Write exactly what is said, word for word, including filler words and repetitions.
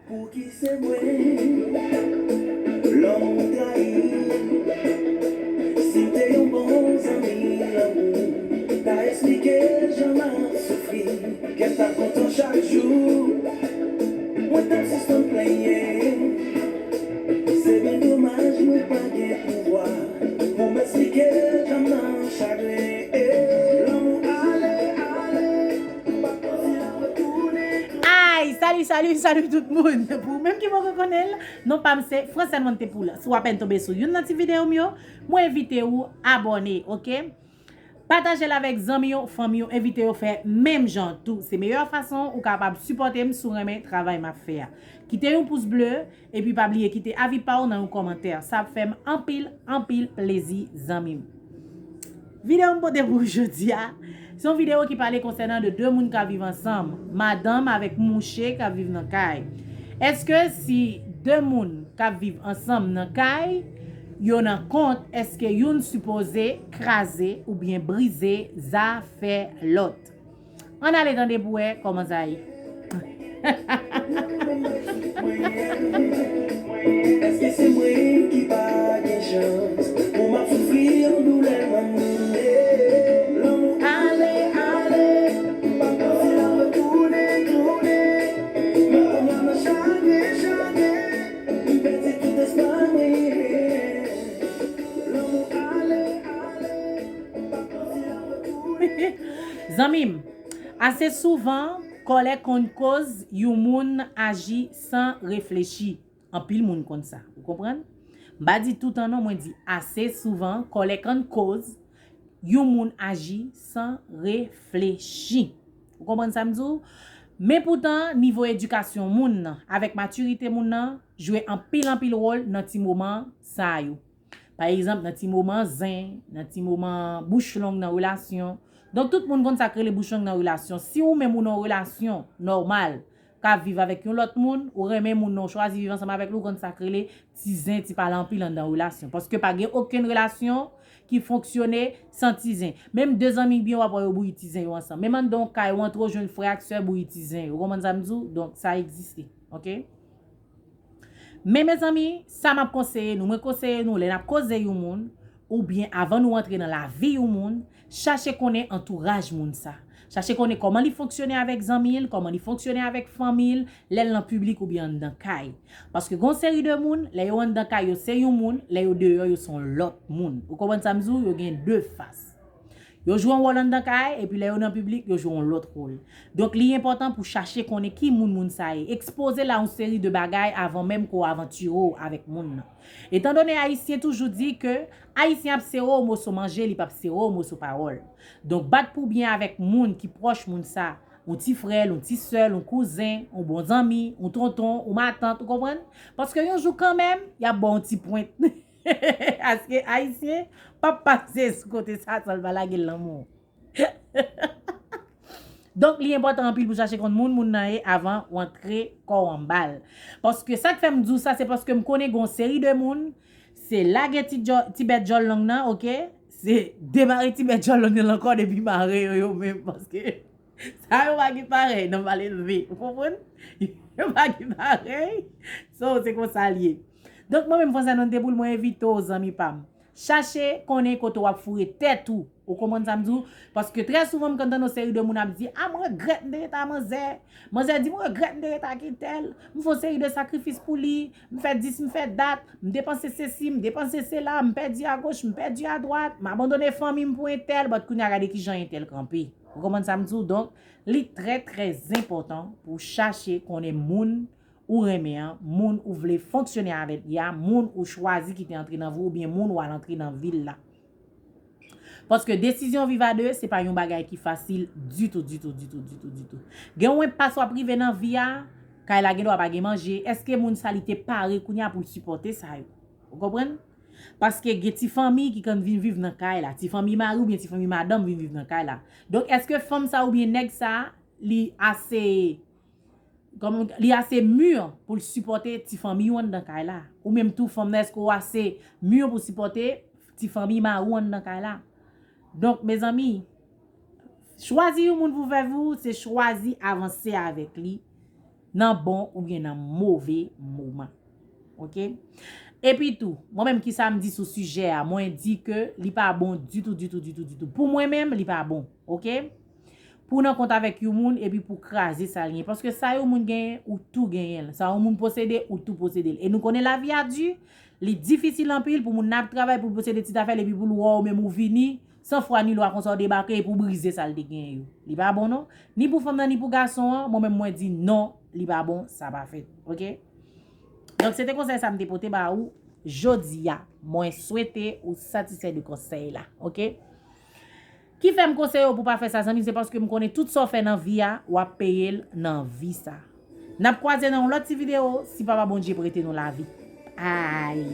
Pouki se mwen lanmou trayi? Si m te yon bon zanmi lanmou ta esplike jan m ap soufri, kè m t ap kontan chak jou. Mwen t ap sispann plenyen. Se byen domaj mwen pa gen pouvwa pou m esplike jan m nan chagren. Lanmou ale, ale. Ay, salut, salut, salut tout moun. Pou ou menm ki poko konnen l, non pa m se Francine Montepoula. Si w apèn tonbe sou youn nan ti videyo m yo, mwen envite ou abòne, oke? Pataje l avèk zanmi yo, fanmi yo, envite yo fè menm jan tou. Se meyè fason ou kapab sipòte m si w renmen travay m ap fè a. Kite yon pous ble, epi pa bliye kite avi pa w nan yon kòmantè. Sa ap fè m anpil, anpil plezi, zanmi m. Videyo m pote pou ou jodi a, se yon videyo ki pale konsènan de de moun k ap viv ansanm, madanm avèk mouche k ap viv nan kay. Èske si de moun k ap viv ansanm nan kay, yo nan kont, èske youn sipoze kraze oubyen brize zafè lòt? Ann ale tande pou wè kòman sa ye. Èske se mwen ki pa gen chans? Pou m ap soufri yon doulè m annile. Lanmou ale, ale. M pa panse l ap retounen, tounen. Men kounye a m nan chagren, chagren. M pèdi tout espwa mwen. Lanmou ale, ale. M pa panse l ap retounen. Zanmi m, ase souvan, kòlè konn koz yon moun aji san reflechi. Anpil moun konn sa. Ou konprann? M pa di toutan non, mwen di ase souvan, kòlè konn koz yon moun aji san reflechi. Ou konprann sa m di w? Men poutan, nivo edikasyon moun nan avèk matirite moun nan jwe anpil, anpil wòl nan ti moman sa yo. Pa egzanp, nan ti moman zen, nan ti moman bouch long nan relasyon. Donk, tout moun konn sa k rele bouch long nan relasyon. Si ou menm ou nan yon relasyon nòmal, k ap viv avèk yon lòt moun, ou renmen moun nan, ou chwazi viv ansanm avèk li, ou konn sa k rele ti zen, ti pale anpil anndan relasyon. Paske pa gen okenn relasyon ki fonksyone san ti zen. Menm de zanmi k byen, w ap wè yo bouyi ti zen yo ansanm. Menm anndan yon kay, ou antre, ou jwenn frè ak sè bouyi ti zen yo. Ou konprann sa m di w? Donk, sa egziste. Oke? Men mezanmi, sa m ap konseye nou, mwen konseye nou lè n ap koze yon moun, oubyen avan nou antre nan lavi yon moun, chache konnen antouraj moun sa. Chache konnen kòman li fonksyone avèk zanmi l, kòman li fonksyone avèk fanmi l, lè l nan piblik oubyen anndan kay. Paske gen yon seri de moun, lè yo anndan kay yo se yon moun, lè yo deyò yo se yon lòt moun. Ou konprann sa m di w? Yo gen de fas. Yo jwe yon wòl anndan kay, epi lè yo nan piblik, yo jwe yon lòt wòl. Donk, li enpòtan pou chache konnen ki moun moun sa ye. Ekspoze l a yon seri de bagay avan menm ke w avantire w avèk moun nan. Etandone Ayisyen toujou di ke Ayisyen ap sere w moso manje, li p ap sere w moso pawòl. Donk, bat pou byen avèk moun ki pwòch moun sa. Yon ti frè l, yon ti sè l, yon kouzen, yon bon zanmi, yon tonton, yon matant, ou konprann? Paske yon jou kanmenm, y ap ba w yon ti pwent. Paske Ayisyen p ap pase sou kote sa san l pa lage l nan men w. Donk, li enpòtan anpil pou chache konn moun moun nan ye avan w antre kò w anba l. Paske sa k fè m di w sa, se paske m konnen gen yon seri de moun, se lage ti djò-, ti bèt djòl long nan, oke? Se demare ti bèt djòl long nan ankò depi mare yo, yo menm, paske sa yo pa gen parèy nan mal elve. Ou konprann? Yo pa gen parèy. So, se konsa l ye. Donk, mwen menm, Francine Montepoula, mwen envite w, zanmi pa m. Chache konnen kote w ap foure tèt ou. Ou konprann sa m di w? Paske trè souvan, m konn tande yon seri de moun ap di, a, mwen regrèt m te rete a manzè. Manzè di, mwen regrèt m te rete ak entèl. M fè yon seri de sakrifis pou li. M fè dis, m fè dat. M depanse sesi, m depanse sela. M pèdi agoch, m pèdi adwat. M abandone fanmi m pou entèl. But kounye a, gade kijan entèl kanpe. Ou konprann sa m di w? Donk, li trè, trè enpòtan pou w chache konnen moun ou renmen an, moun ou vle fonksyone avèk li a, moun ou chwazi kite antre nan vi w, oubyen moun ou al antre nan vi l la. Paske desizyon viv a de, se pa yon bagay ki fasil ditou, ditou, ditou, ditou, ditou. Gen yon enpas w ap rive nan vi a, kay la gendwa pa gen manje, èske moun sa li te pare kounye a pou l sipòte sa yo? Ou konprann? Paske gen ti fanmi ki konn vin viv nan kay la, ti fanmi mari oubyen ti fanmi madanm vin viv nan kay la. Donk, èske fanm sa oubyen nèg sa, li ase kòman, li ase mi pou l sipòte ti fanmi w anndan kay la? Ou menm tou, fanm nan, èske w ase mi pou sipòte ti fanmi mari w anndan kay la? Donk, mezanmi, chwazi yon moun pou fè vi w, se chwazi avanse avèk li. nan bon oubyen nan move moman. Ok? Epi tou, mwen menm, kisa m di sou sijè a? Mwen di ke li pa bon ditou, ditou, ditou, ditou. Pou mwen menm, li pa bon. Ok? Pou w nan kont avèk yon moun epi pou w kraze sa l gen. Paske sa yon moun genyen, ou tou genyen l. Sa yon moun posede, ou tou posede l. E nou konnen lavi a di, li difisil anpil pou moun nan ap travay pou l posede ti afè l epi pou l wè w menm ou vini, san fwa ni lwa konsa w debake epi w brize sa l te genyen yo. Li pa bon non. Ni pou fanm nan, ni pou gason an, mwen menm mwen di non, li pa bon, sa pa fèt. Ok? Donk, se te konsèy sa m te pote ba ou jodi a. Mwen swete ou satisfè de konsèy la. Ok? Ki fè m konseye w pou w pa fè sa, zanmi m, se paske m konnen tout sa w fè nan vi a, w ap peye l nan vi sa. N ap kwaze nan yon lòt ti videyo, si Papa Bondye prete nou lavi. Ay!